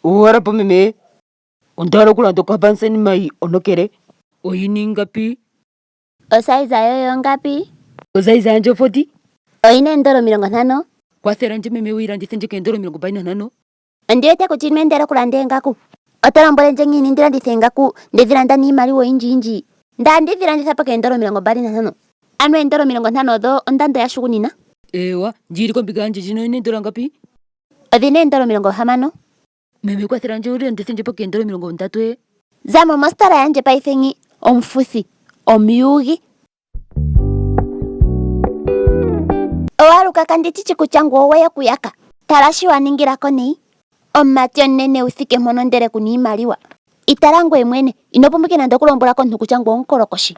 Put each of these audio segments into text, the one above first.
Uhala po meme. Onda hala okulanda okavansen mai ontokele. Oyi na ingapi? Osaiza yoye ongapi? Osaiza yandje oforty. Oyi na eendola 50. Kwathela ndje meme wu yi landithe ndje keendola 25. Ondi wete kutya ino endela okulanda eengaku. Oto lombwele ndje ngiini ndi landithe eengaku nde dhi landa niimaliwa oyindjiyindji? Nda ndi dhi landitha po keendola 25. Ano eendola 50 odho ondando yashugunina? Eewa, ndji yi li kombinga yandje ndjino oyi na eendola ngapi? Odhi na eendola 60. Meme kwathela ndje wu landithe ndje po keendola 30 ee. Za mo mositola yandje paife nghi, omufuthi, omuyugi. Owa luka kandi tshi kutya ngu owe okuyaka. Tala shi wa ningila ko neyi. Omumati omunene wu thike mpono ndele ku na iimaliwa. Itala ngoye mwene, ino pumbwa ike nande okulombwela komuntu kutya ngoye omukolokoshi.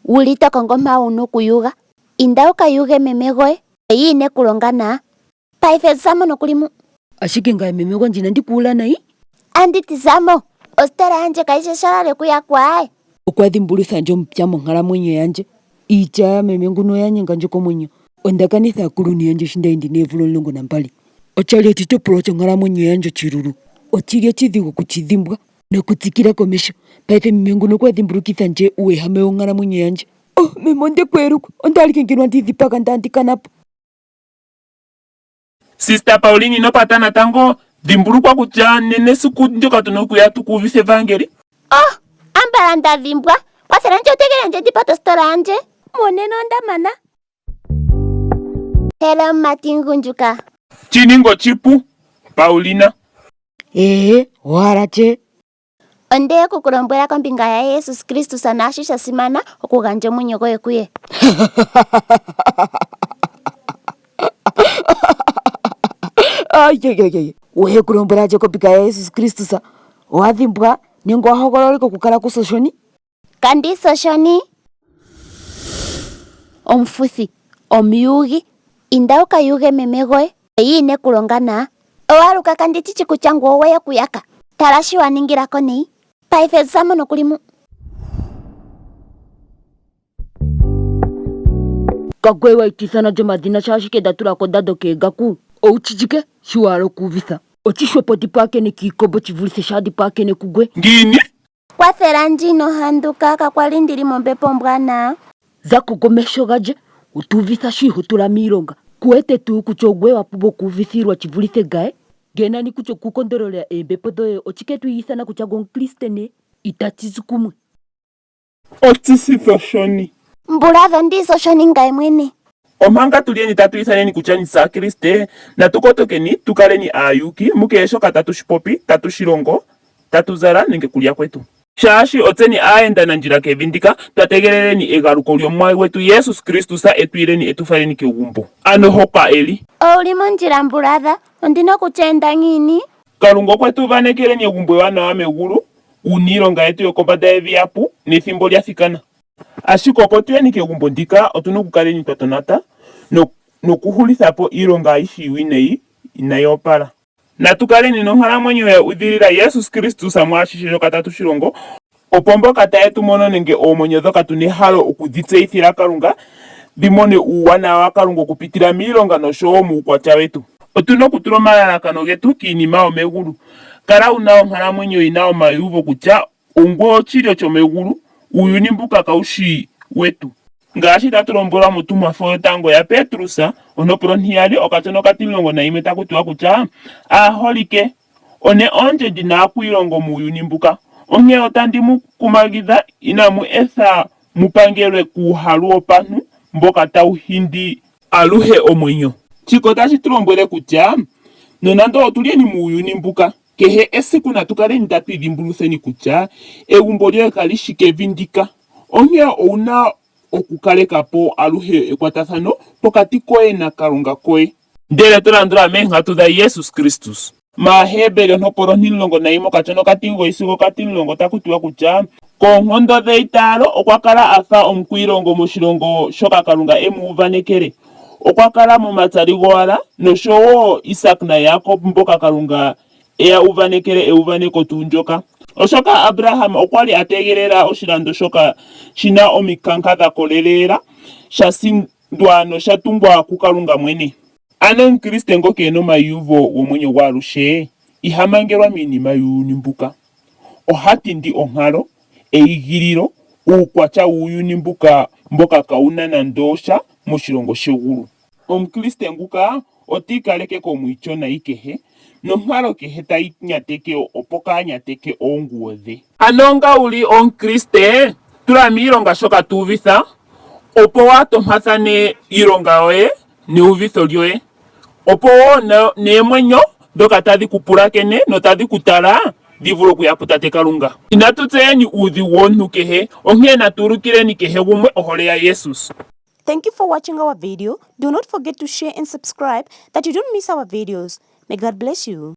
Wu li to kongo mpa wu na okuyuga. Inda wu ka yuge meme goye, ye ine ku longa naa. Paife za mo nokuli mu. Ashike ngaye meme gwandje inandi ku ula nayi. Andi ti za mo! Ositola yandje kayi shi eshala lyokuyakwa aaye. Okwa dhimbulutha ndje omupya monkalamwenyo yandje. Iitya yameme nguno oya nyenga ndje komwenyo. Onda kanitha aakuluntu yandje sho nda li ndi na oomvula 12. Osha li oshitopolwa shonkalamwenyo yandje oshilulu. Oshi li oshidhigu oku shi dhimbwa nokutsikila komeho. Paife meme nguno okwa dhimbulukitha ndje uuwehame wonkalamwenyo yandje. Oh, meme onde ku eluka. Onda li ngeno andi idhipaga ndele andi kana po. Sister Pauline ino pata natango, dhimbulukwa kutya nena esiku ndyoka tu na okuya tu ku uvithe evaangeli. Oh, ambala nda dhimbwa. Kwathela ndje utegele ndje ndi pate ositola yandje. Monena onda mana. Hello mumati mugundjuka. Shi ninga oshipu, Paulina. Ee, owala tye. Onde ya oku ku lombwela kombinga yaJesus Kristus naashi sha simana okugandja omwenyo goye kuye. Ayayayay, oye ku lombwela ndje kombinga yaJesus Kristus? Owa dhimbwa nenge owa hogolola ike okukala kusoshoni? Kandi soshoni. Omufuthi, omuyugi, inda wu ka yuge meme goye, ye ine ku longa naa. Owa luka kandi tshi kutya ngu owe okuyaka. Tala shi wa ningila ko neyi. Paife za mo nokuli mu. Kagwe wa itithana lyomadhina sha ashike nda tula ko ondando keengaku. Owu tshi tshike shi wa hala okuuvitha? Otshihwepo ndi pwaakene kiikombo tshi vulithe shaa ndi pwaakene kugwe. Ngiini? Kwathela ndje ino handuka, kakwa li ndi li mombepo ombwanawa. Za ko komeho gandje, otu uvitha sho iho tula miilonga. Ku wete tuu kutya ogweye wa pumbwa okuuvithilwa shi vulithe ngaye? Ngele nani kutya okukondolola eembepo dhoye otshike to iyithana kutya ngoye omukriste nee? Itachi tsu kumwe. Otshisitha oshoni. Mbuladha ondiisa oshoni ngaye mwene. Omanga tu lyeni tatu ithaneni kutya ni aakriste, natu kotokeni tu kaleni aayuuki mukehe shoka tatu shi popi, tatu shi longo, tatu zala nenge kulya kwetu. Shaashi otseni aayendanandjila kevi ndika, twa tegeleleni egaluko lyOmuwa gwetu Yesus Kristus e tu ileni e tu faleni kegumbo, ano hoka e li. Ou li mondjila mbuladha, ondi na oku tshi enda ngiini? Kalunga okwe tu uvanekeleni egumbo ewanawa megulu, uuna iilonga yetu yokombanda yevi ya pu, nethimbo lya thikana. Ashike opo tu yeni kegumbo ndika, otu na okukaleni twa tonata nokuhulitha po iilonga ayihe iiwinayi inayi opala. Natu kaleni nonkalamwenyo ya udhilila Jesus Kristus mwaashihe shoka tatu shi longo, opo mboka taye tu mono nenge oomwenyo ndhoka tu na ehalo oku dhi tseyithila Kalunga, dhi mone uuwanawa waKalunga okupitila miilonga nosho wo muukwatya wetu. Otu na okutula omalalakano getu kiinima yomegulu. Kala wu na onkalamwenyo yi na omaiyuvo kutya ongoye oshilyo shomegulu, uuyuni mbuka kawu shi wetu. Ngaashi tatu lombwelwa montumwafo yotango yaPetrus, ontopolwa ontiyali, okatsono okatimulongo nayimwe taku tiwa kutya, Aaholike, one oondjendi naakwiilongo muuyuni mbuka. Onkee otandi mu kumagidha, inamu etha mu pangelwe kuuhalu wopantu mboka tawu hindi aluhe omwenyo. Shika otashi tu lombwele kutya nonando otu lyeni muuyuni mbuka, kehe esiku natu kaleni tatu idhimbulutheni kutya egumbo lyoye kali shi kevi ndika. Onkee owu na okukaleka po aluhe ekwatathano pokati koye naKalunga koye. Ndele to landula meenghatu dhaJesus Kristus. MAahebeli ontopolwa ontimulongo nayimwe okatya okatimugoyi sigo okatimulongo otaku tiwa kutya koonkondo dheitaalo okwa kala a fa omukwiilongo moshilongo shoka Kalunga e mu uvanekele. Okwa kala momatsali gowala nosho wo Isak naJakob mboka Kalunga e ya uvanekele euvaneko tuu ndyoka. Oshoka Abraham okwa li a tegelela oshilando shoka shi na omikanka dha kolelela, sha sindwa nosha tungwa kuKalunga mwene. Ano Omukriste ngoka e na omaiyuvo gomwenyo gwaaluhe? Iha mangelwa miinima yuuyuni mbuka. Oha tindi onkalo, eigililo, uukwatya wuuyuni mbuka mboka kawu na nando osha moshilongo shegulu. Omukriste nguka oti ikaleke komwiityo nayi kehe nonkalo kehe tayi nyateke opo kaa nyateke oonguwo dhe. Ano nga wu li Omukriste, tula miilonga shoka to uvitha, opo waa tompathane iilonga yoye neuvitho lyoye, opo wo neemwenyo ndhoka tadhi ku pulakene notadhi ku tala dhi vule okuya puTate Kalunga. Inatu tseyeni uudhigu womuntu kehe, onkee natu ulukileni kehe gumwe ohole yaJesus. Thank you for watching our video. Do not forget to share and subscribe that you don't miss our videos. May God bless you.